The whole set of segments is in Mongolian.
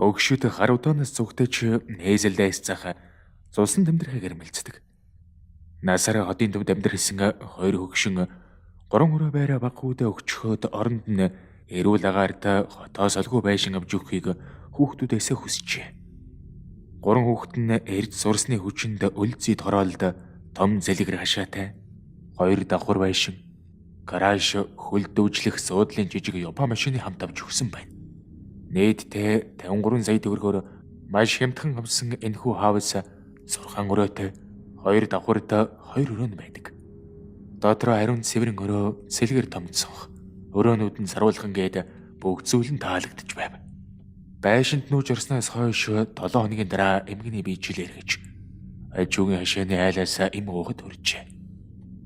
Өгшөд хар удаанаас зүгтэж нээзэл дайсцах цусан тэмдэрхийг эрмэлздэг. Насаараа хотын төвд амьдрсан хоёр хөгшин гурван өрөө байраа баггуудаа өгчхөөд оронд нь эрүүл агаарт хотоос олгүй байшин авч өгөхийг хүүхдүүдээсээ хүсжээ. Гурван хүүхэд нь эрж сурсны хүчинд өлзий тороолд том зэлгэр хашаатай хоёр давхар байшин, гараж, хөл дүүжлэх суудлын жижиг Япон машины хамт авч өгсөн байна. Нийтдээ 53 сая төгрөгөөр маш хямдхан авсан энэхүү хаус 6 өрөөтэй, хоёр давхарт хоёр өрөө нь байдаг. Дотроо ариун цэврэн өрөө, сэлгэр том цонх, өрөөнүүд нь саруулхан гээд бүх зүйл нь таалагдж байв. Байшинд нүүж орсноос хойш 7 хоногийн дараа эмгэний биежил эргэж ажуугийн хашааны айлаас эм уухад хүрчээ.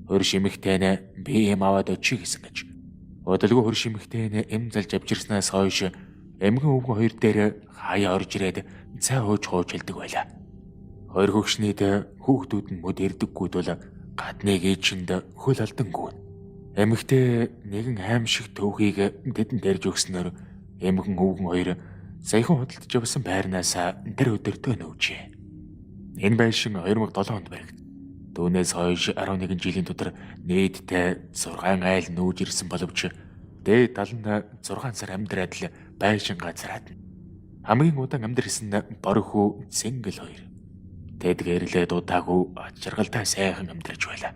Хөрш эмэгтэй нь би эм аваад очих гэсэн гэж. Удалгүй хөрш эмэгтэй нь эм залж авчирснаас хойш эмгэн өвгөн хоёр дээр хаяа орж ирээд цай хууж хуучилдаг байлаа. Хоёр хөгшнийд хүүхдүүд нь мөд ирдэггүй тул гадны гээчэнд хөл алдангүү. Эмэгтэй нэгэн аимшиг төвхийг тэдэнд ярьж өгснөөр эмгэн өвгөн хоёр саяхан худалдаж авсан байрнаас тэр өдөртөө нөөжээ. Энэ байшин 2007 онд баригдав. Түүнээс хойш 11 жилийн дотор нийтдээ 6 айл нүүж ирсэн боловч дээд тал нь 6 сар амьдраад л байшин газраад. Хамгийн удаан амьдрсан нь Борхүү Цэнгэл хоёр. Тэд гэрлээд удаагүй ад жаргалтай сайхан амьдарч байлаа.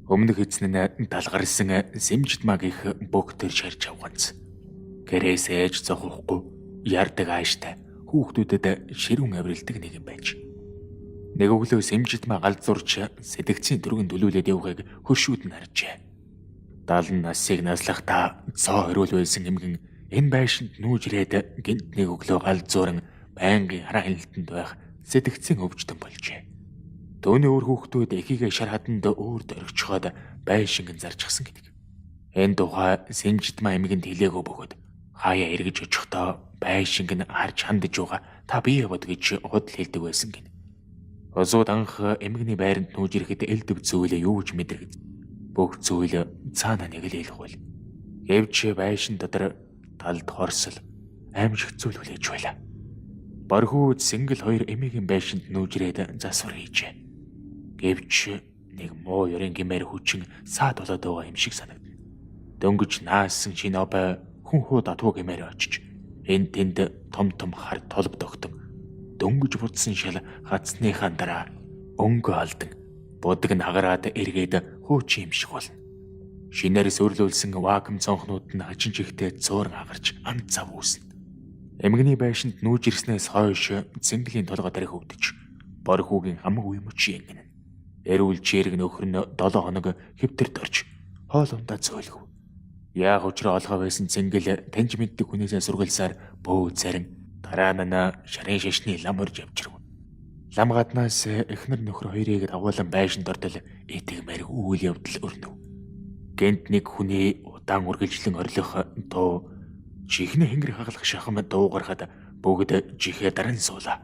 Өмнөх эзэн нь далгарсан Сэмжидмаа гих бүх төр шарж авганц. Гэрээс ээж зохихгүй ярддаг ааштай хүүхдүүдэд ширүүн авиралдаг нэгэн байж. Нэг өглөө Сэмжидмаа гал зурч сэтгцийн дөргөн төлүүлээд явахыг хөршүүд нь харжээ. 70 насыг наслахдаа цоо хориул байсан эмгэн энэ байшинд нүүж ирээд гинт нэг өглөө гал зууран байнгын хараа хяналтанд байх сэтгцийн өвчтөн болжээ. Төөний өөр хүүхдүүд эхийгээ шар хаданд өөр дөргичхоод байшинг зарчихсан гэдэг. Энэ тухай Сэнжидмаа эмгэнд хэлээгөө бөгөөд хаяа эргэж очихдоо байшинг нь харж хандаж байгаа та бие бод гэж худал хэлдэг байсан гин. Осууд анх эмгэний байранд нүүж ирэхэд элдв зүйлээ юу ч мэдрэг. Бүх зүйл цаана нэг л хэлэх бол. Гэвч байшин дотор талд хорсол аимшиг зүйл хүлээж байлаа. Борхүү Сэнгэл хоёр эмээгийн байшинд нүүж ирээд засвар хийжээ. Гэвч нэг муу ёрын гимээр хүчин саад болоод байгаа юм шиг санагдана. Дөнгөж наасан шинэ обой хүн хуу датуу гимээр очиж энэ тэнд том том хар толб тогтон дөнгөж будсан шал хацсныхаа дараа өнгө алдан будаг нь хагараад эргээд хуучин юм шиг болно. Шинээр сөрлүүлсэн вакуум цонхнууд нь хачин чихтэй цууран хагарч ан цав үүснэ. Эмгэний байшинд нүүж ирснээс хойш Цэнгэлийн толгой дарих өвдөж Борхүүгийн хамаг үе мөч ингэнэ. Эрүүл чирэг нөхөр нь 7 хоног хэвтэрт орж хоол ундаа зөөлгөв. Яах учраа олгой байсан Цэнгэл таньж мэддэг хүнээсээ сургалсаар бөө зарин дараа нь шарын шашны лам орж авчирв. Лам гаднаас эхнэр нөхөр хоёрыг дагуулan байшинд ортол итгэмээр үйл явдал өрнөв. Гэнт нэг хүний удаан үргэлжлэн орилох дуу чихний хэнгэр хагалах шахам дуугархад бүгд чихээ даран суулаа.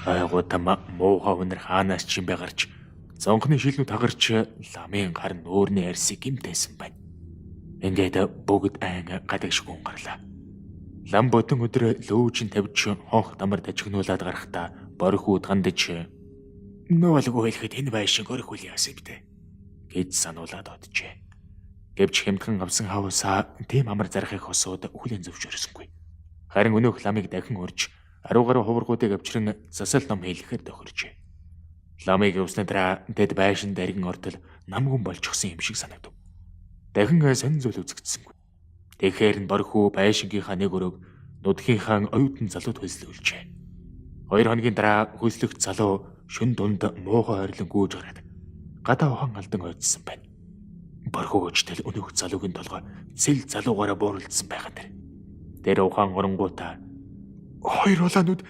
Айгуутам муухай үнэр хаанаас ч юм бэ гарч зонхны шилнүүд хагарч ламын гар нөөрний арьсыг гимтээсэн байна. Ингээд бүгд айн гадагшгүй гарлаа. Лам бодон өдөр лөөжин тавьж хонх дамар дажигнуулаад гарахдаа Борхүүд гандаж нөөлгөө хэлэхэд энэ байшин өрх үл яасан юм бэ гэж сануулад оджээ. Гэвч хямдхан авсан хавсаа тийм амар зарахыг хосууд хүлээн зөвшөөрсөнгүй. Харин өнөөх ламыг дахин урьж 10 гаруй хуврагуудыг авчран засал ном хийлгэхээр тохиржээ. Ламыг явсны дараа тэд байшинд аргин ортол намгүн болчихсон юм шиг санагдав. Дахин сонин зүйл үзэгдсэнгүй. Тэгэхээр нь Борхүү байшингийнхаа нэг өрөөг нутгийнхаа оюутан залууд хөлслүүлжээ. 2 хоногийн дараа хөлслөгч залуу шөн дунд муухай хорилон гүйж гараад гадаа ухаан алдан ойдсон байна. Борхүү өчтөл өнөөх залуугийн толгой цэл залуугаараа бууралдсан байгаа дэр. Тэр ухаан оронгуудаа хоёр улаанууд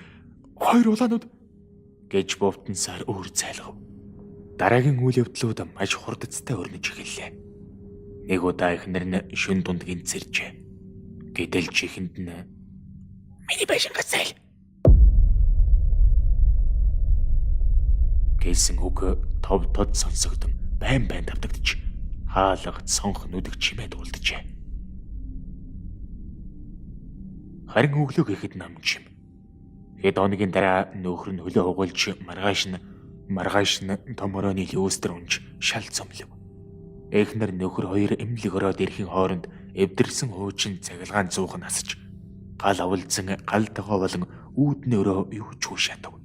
гэж бовтонсаар өөр зайлгав. Дараагийн үйл явдлууд маш хурдцтай өрнөж эхэллээ. Нэг удаа эхнэр нь шүн дунд гинцэржээ. Гэтэл чихэнд нь миний байшин гацайл гэсэн үг тов тод сонсогдсон байн байн давтагдчих. Хаалга цонх нүдэг чимээд уулджээ. Харин өглөө гэхэд намж юм. Хэд хоногийн дараа нөхөр нь хөлөө хугалж маргааш нь том оройны лөөстөр унж шал цомлов. Эхнэр нөхөр хоёр эмнэлэг ороод ирэхин хооронд эвдэрсэн хуучин цахилгаан зуух нь асаж гал авалзан гал тогоо болон үүдний өрөө юу ч үгүй шатав.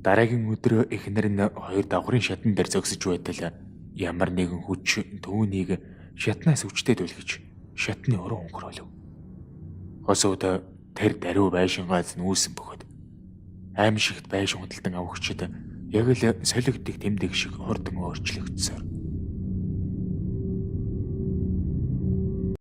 Дараагийн өдөр эхнэр нь хоёр давхрын шатан дээр зогсож байтал ямар нэгэн хүч түүнийг шатнаас хүчтэй түлхэж шатны өрөө өнгөрөөлөв. Хосууд тэр даруй байшингааз нүүсэн бөгөөд аимшигт байшин худалдан авахчид яг л солигддог тэмдэг шиг хурдан өөрчлөгдсөөр.